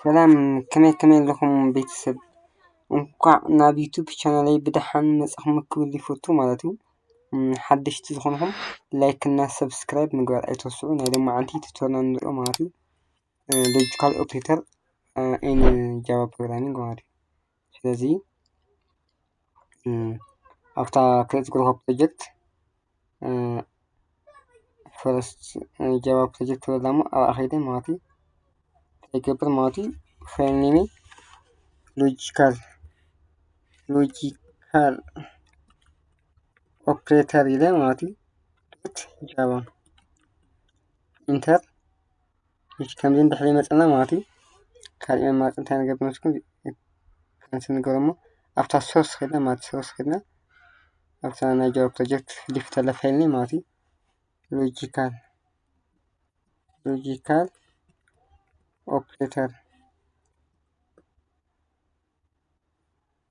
ሰላም፣ ከመይ ከመይ ኣለኹም ቤተሰብ? እንኳዕ ናብ ዩቱብ ቻናለይ ብደሓን መጻኹም ክብል ይፈቱ ማለት እዩ። እም፣ ሓደሽቲ ዝኾንኹም ላይክ እና ሰብስክራይብ ምግባር ኣይትረስዑ። ናይ ሎማዓንቲ ቱቶርና ንሪኦ ማለት እዩ። እ፣ ሎጂካል ኦፕሬተር፣ እ፣ ኢን ጃቫ ፕሮግራሚንግ ማለት እዩ። ስለዚ፣ እም፣ ኣብታ ክሪኤት ዝገበርኩ ፕሮጀክት፣ እ፣ ፈርስት፣ እ፣ ጃቫ ፕሮጀክት ትብል እሞ ኣብኣ ከይደ ማለት እዩ። እንታይ ይገብር ማለት እዩ? ፋይል ኔመይ ሎጂካል፣ ሎጂካል ኦፕሬተር ኢለ ማለት እዩ። ዶት ጃቫ ኢንተር። እሺ፣ ከምዚ እንድሕር ይመጽና ማለት እዩ። ካልእ መማረጺ እንታይ ንገብር መስለኩም? ካንስል ንገብሮ እሞ ኣብታ ሶርስ ከይድና ማለት፣ ሶርስ ከይድና ኣብታ ናይ ጃቫ ፕሮጀክት ሊፍት ተለ ፋይል ኔም ማለት እዩ። ሎጂካል፣ ሎጂካል ኦፕሬተር፣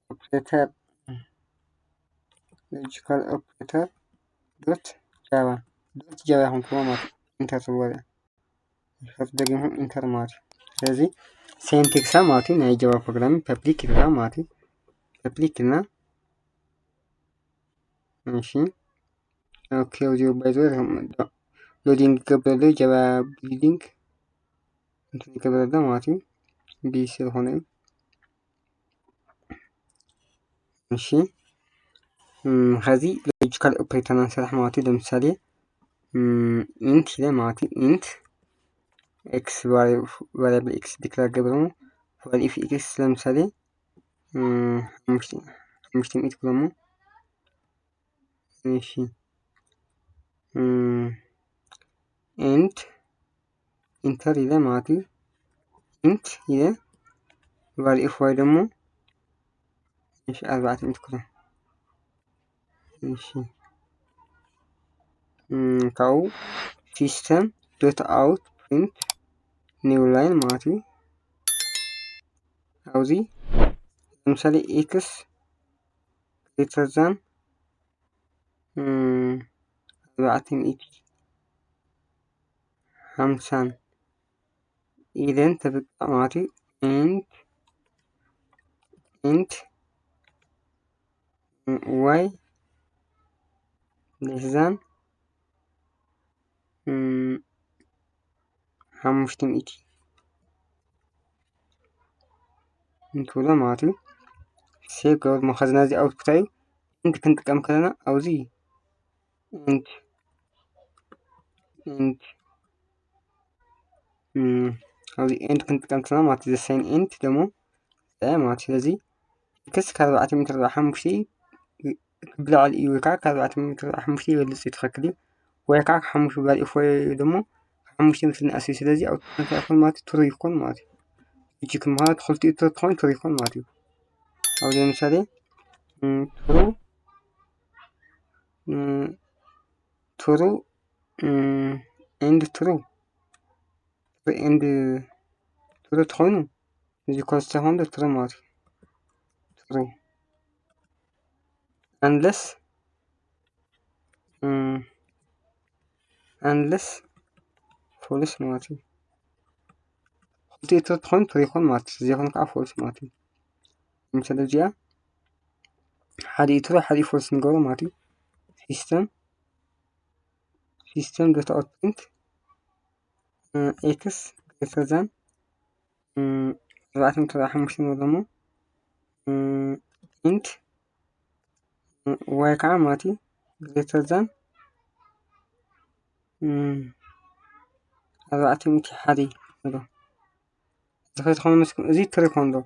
ኦፕሬተር፣ ሎጂካል ኦፕሬተር ዶት ጃቫ፣ ዶት ጃቫ ይኹን ክብሎ ማለት እዩ። ኢንተር ትብሎ እዚኣ። ድሕሪ ደጊምኩም ኢንተር ማለት እዩ። ስለዚ ሴንቴክሳ ማለት እዩ ናይ ጃቫ ፕሮግራሚንግ ፐብሊክ ኢልና ማለት እዩ። ፐብሊክ ኢልና፣ እሺ፣ ኦኬ። እዚ ባይ ዘ ወይ ሎዲንግ ይገብረሉ፣ ጃቫ ቢልዲንግ እንትን ይገብረሉ ማለት እዩ። ቢሲ ዝኾነ እዩ። እሺ፣ እም፣ ኸዚ ሎጂካል ኦፕሬተር ንሰርሕ ማለት እዩ። ለምሳሌ፣ እም፣ ኢንት ኢለ ማለት እዩ። ኢንት ኤክስ ቫሪ-፣ ቫሪያብል ኤክስ ዲክላር ገብረ እሞ፣ ቫልዩ ኦፍ ኤክስ ለምሳሌ፣ እም፣ ሓሙሽተ፣ ሓሙሽተ ሚእቲ ክብሎ እሞ፣ እሺ፣ እም፣ ኢንት ኢንተር ኢለ ማለት እዩ። ኢንት ኢለ ቫልዩ ኦፍ ዋይ ደግሞ፣ እሺ፣ ኣርባዕተ ሚእቲ ክብሎ። እሺ፣ እም፣ ካብኡ ሲስተም ዶት ኣውት ፕሪንት ኒው ላይን ማለት እዩ። ኣብዚ ለምሳሌ ኤክስ ግሬተር ዛን፣ እም፣ ኣርባዕተ ሚእቲ ሓምሳን ኢለን ተብቅዕ ማለት እዩ። ኢንት፣ ኢንት ዋይ ሌስ ዛን፣ እም፣ ሓሙሽተ ሚእቲ እንትብሎ ማለት እዩ። ሴቭ ገበር መኸዝና እዚ ኣውትፑት እዩ። ኢንት ክንጥቀም ከለና ኣብዚ ኢንት፣ ኢንት፣ እም፣ ኣብዚ ኢንት ክንጥቀም ከለና ማለት እዩ። ዘ ሳይን ኢንት ደግሞ ማለት እዩ። ስለዚ ኤክስ ካብ ኣርባዕተ ሚእቲ ኣርባዓ ሓሙሽተ ክብላዕል እዩ ወይ ከዓ ካብ ኣርባዕተ ሚእቲ ኣርባዓ ሓሙሽተ ይበልጽ እዩ፣ ትኽክል እዩ። ወይ ከዓ ሓሙሽተ ቫልዩ ኦፍ ዋይ ደግሞ ሓሙሽተ ምስ ንኣስ እዩ። ስለዚ ኣውትፑት እንታይ ይኾን ማለት እዩ? ትሩ ይኾን ማለት እዩ። ሎጂክ ምዃኑ ክልቲኡ ትሩ ትኾን ትሩ ይኾን ማለት እዩ። ኣብዚ ለምሳሌ፣ እም፣ ትሩ፣ እም፣ ትሩ፣ እም፣ ኤንድ ትሩ፣ ትሩ ኤንድ ትሩ ተኾይኑ፣ እዚ ኮንስታንት ትሩ ማለት እዩ። ትሩ፣ ኣንለስ፣ እም፣ ኣንለስ ፎልስ ማለት እዩ። ክልቲኡ ትሩ ተኾይኑ ትሩ ይኾን ማለት እዩ። ዘይኮነ ከዓ ፎልስ ማለት እዩ። ለምሳሌ እዚኣ ሓደ እዩ ትሩ፣ ሓደ እዩ ፎልስ ንገብሮ ማለት እዩ። ሲስተም፣ ሲስተም ዶት ኣውት ፕሪንት፣ እ፣ ኤክስ ግሬተር ዛን፣ እ፣ ኣርባዕተ ሚእቲ ኣርባዓ ሓሙሽተ ንብሎ እሞ፣ እ፣ ኢንት፣ እ፣ ዋይ ከዓ ማለት እዩ ግሬተር ዛን፣ እ፣ ኣርባዕተ ሚእቲ ሓደ ንብሎ። እዚ ከይትኾኑ መስኩም፣ እዚ ትሩ ይኾን ዶ?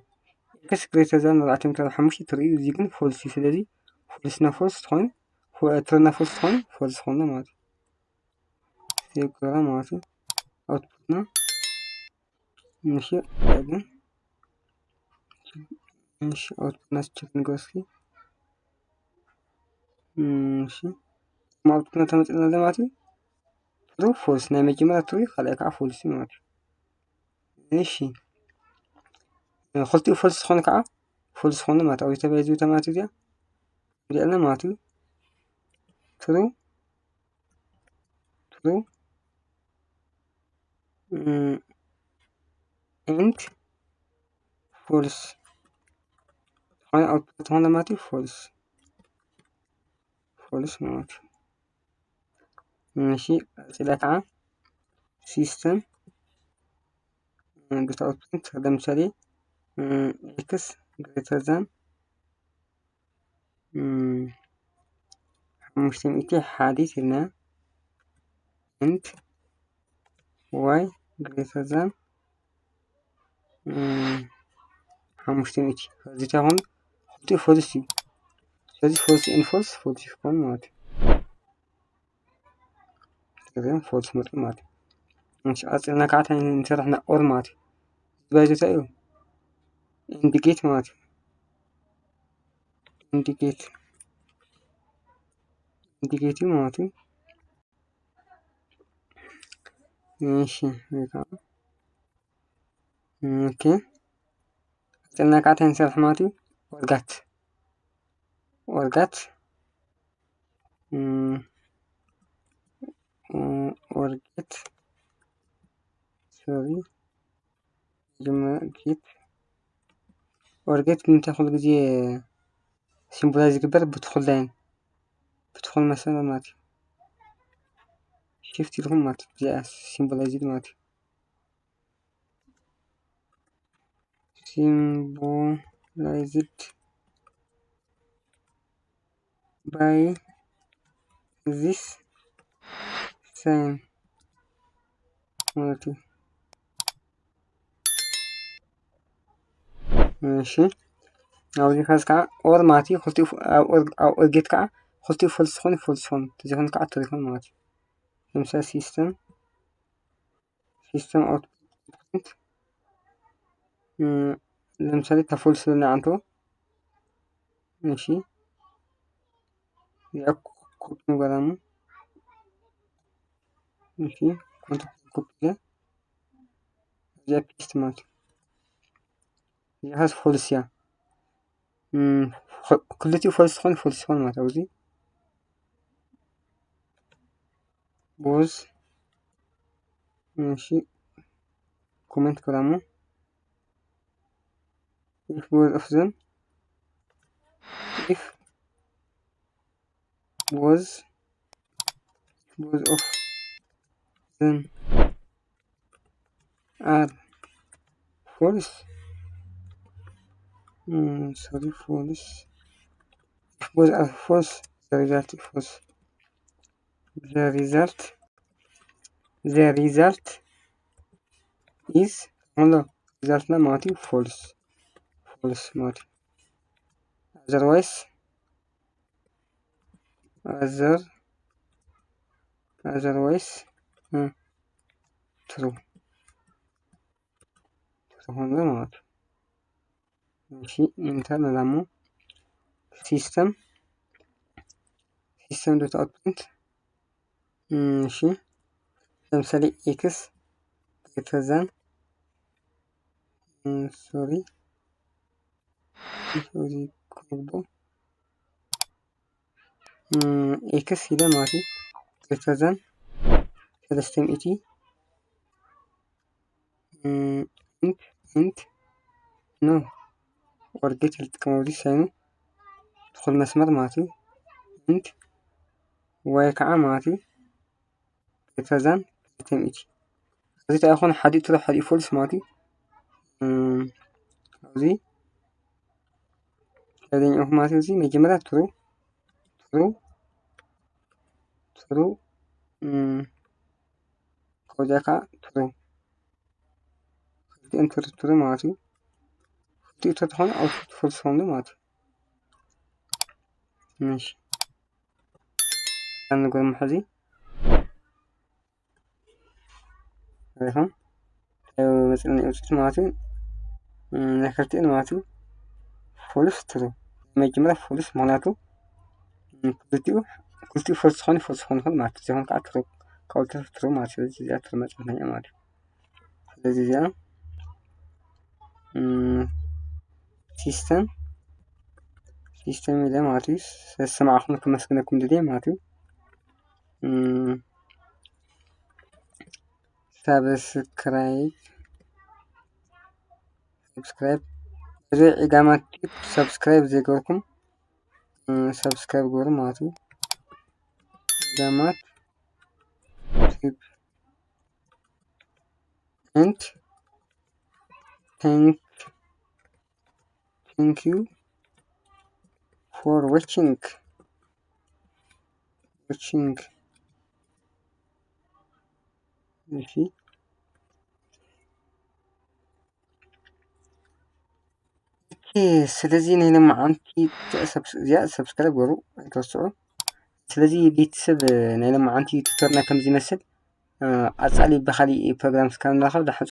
ኤክስ ግሬተር ዛን ኣርባዕተ ሚእቲ ኣርባዓ ሓሙሽተ ትሩ እዩ፣ እዚ ግን ፎልስ እዩ። ስለዚ ፎልስ እና ፎልስ ትኾኑ፣ ፎ-፣ ትሩ እና ፎልስ ትኾኑ፣ ፎልስ ትኾኑ ማለት እዩ። ሴቭ ገራ ማለት እዩ። ኣውትፑትና፣ እሺ፣ ግን፣ እሺ፣ ኣውትፑትና ቸክ ንገር እስኪ። እሺ፣ ኣውትፑትና ተመጽእና ማለት እዩ። ትሩ ፎልስ፣ ናይ መጀመርያ ትሩ እዩ፣ ካልኣይ ከዓ ፎልስ እዩ ማለት እዩ። እሺ፣ ክልቲኡ ፎልስ ዝኾነ ከዓ ፎልስ ዝኾነ ማለት እዩ። ኣብዚ ተባሂዙ ተማት እዚኣ ሪኣልና ማለት እዩ። ትሩ፣ ትሩ፣ እም፣ ኢንት ፎልስ ዝኾነ ኣውትፑት ዝኾነ ማለት እዩ። ፎልስ ፎልስ ማለት እዩ። እሺ፣ ቀፂለ ከዓ ሲስተም ዶት ኣውትፑት ለምሳሌ ኤክስ ግሬተር ዛን ሓሙሽተ ሚእቲ ሓደ ኢልና ኢንት ዋይ ግሬተር ዛን ሓሙሽተ ሚእቲ። እዚ እንታይ ይኸውን? ክልቲኡ ፎልስ እዩ። ስለዚ ፎልስ ኤን ፎልስ ፎልስ ይኸውን ማለት እዩ። እዚኦም ፎልስ መጡ ማለት እዩ። እሺ፣ ቀፂልና ከዓ እንታይ ንሰርሕ? ና ኦር ማለት እዩ። እዚ ባይዘ እንታይ እዩ? ኢንዲጌት ማለት እዩ። ኢንዲጌት ኢንዲጌት እዩ ማለት እዩ። እሺ፣ ወይ ከዓ ኦኬ። ቀፂልና ከዓ እንታይ ንሰርሕ ማለት እዩ? ኦርጋት ኦርጋት ኦር ጌት ሶሪ ጌት ኦር ጌት ብምንታይ ኩሉ ግዜ ሲምቦላይዝ ዝግበር? ብትኹል ላይን ብትኹል መስመር ማለት እዩ። ሽፍት ኢልኩም ማለት እዩ። እዚኣ ሲምቦላይዝ ማለት እዩ። Symbolized by this sign ማለት እዩ። እሺ፣ ኣብዚ ከዚ ከዓ ኦር ማለት እዩ። ክልቲኡ ፎ-፣ ኣብ ኦር-፣ ኣብ ኦር ጌት ከዓ ክልቲኡ ፎልስ ዝኾኑ ፎልስ ዝኾኑ፣ ተዘይኮኑ ከዓ ትሩ ይኾኑ ማለት እዩ። ለምሳሌ ሲስተም ሲስተም ኣውትፑት ለምሳሌ ተፎልስ ለና ኣንቶ እሺ፣ እዚኣ ኮፒ ንገራሙ። እሺ፣ ኮንትሮል ኮፒ ኢለ እዚኣ ፔስት ማለት እዩ። እዚኣ ኸስ ፎልስ እያ። እም፣ ኸ-፣ ክልቲኡ ፎልስ ዝኾን ፎልስ ዝኾን ማለት ኣብዚ ቦዝ እሺ፣ ኮመንት ክብላሞ if both of them if both both of them are false. Mm, sorry, false. If both are false, the result is false. The result, the result is ሆኖ ሪዛልትና ማለት እዩ ፎልስ ፎልስ ማለት እዩ። Otherwise other otherwise ትሩ ትሩ ሆኖ ማለት እዩ። እሺ፣ ኢንተር ንላሞ ሲስተም ሲስተም ዶት ኣውትፑት እሺ፣ ለምሳሌ ኤክስ ግሬተር ዛን ሶሪ ሶሪ ኮርቦ ኤክስ ኢለ ማለት እዩ። ግሬተር ዛን ሰለስተ ሚእቲ ኢንት ኢንት ኖ ኦር ጌት ልጥቀመሉ ሳይኑ ትኹል መስመር ማለት እዩ። ኢንት ዋይ ከዓ ማለት እዩ። ግሬተር ዛን ክልተ ሚእቲ። እዚ እንታይ ይኾን? ሓዲኡ ትሩ ሓዲኡ ፎልስ ማለት እዩ። እም፣ ኣብዚ ከደኛኹም ማለት እዩ። እዚ መጀመርያ ትሩ ትሩ ትሩ እም፣ ከወዲያ ከዓ ትሩ ክልቲኦም ትሩ ትሩ ማለት እዩ። ክልቲኡ ትሩ ተኾነ ኣውትፑት ፎልስ ኾኑ ማለት እዩ። እሺ፣ ንገርሙ ሕዚ ሪኢኹም መፅእኒ ውፅኢት ማለት እዩ። እም፣ ናይ ክልቲኡ ማለት እዩ ፎልስ ትሩ መጀመርያ ፎልስ ምክንያቱ እም፣ ክልቲኡ ክልቲኡ ፎልስ ዝኾነ ፎልስ ዝኾነ ይኾን ማለት እዩ። ዘይኮነ ከዓ ትሩ ካብኡ ትሩ ማለት እዩ። ስለዚ እዚኣ ትሩ መፅእኒ ማለት እዩ። ስለዚ እዚኣ እም፣ ሲስተም ሲስተም ኢለ ማለት እዩ። ሰማዕኹም ከመስግነኩም ድልየ ማለት እዩ። እም፣ ሳብስክራይብ ሳብስክራይብ እዚ ዒጋማት ቲዩብ ሰብስክራይብ ዘይገርኩም ሰብስክራይብ ገሩ ማለት እዩ። ዒጋማት ቲዩብ and thank thank you for watching watching እሺ ስለዚ ናይ ሎማዓንቲ እዚኣ ሰብስክራይብ ገሩ ኣይትረስዑ። ስለዚ ቤተሰብ ናይ ሎማዓንቲ ቱቶርና ከምዚ ይመስል። ኣጻሊ ብኻሊእ ፕሮግራም እስካብ ንራኸብ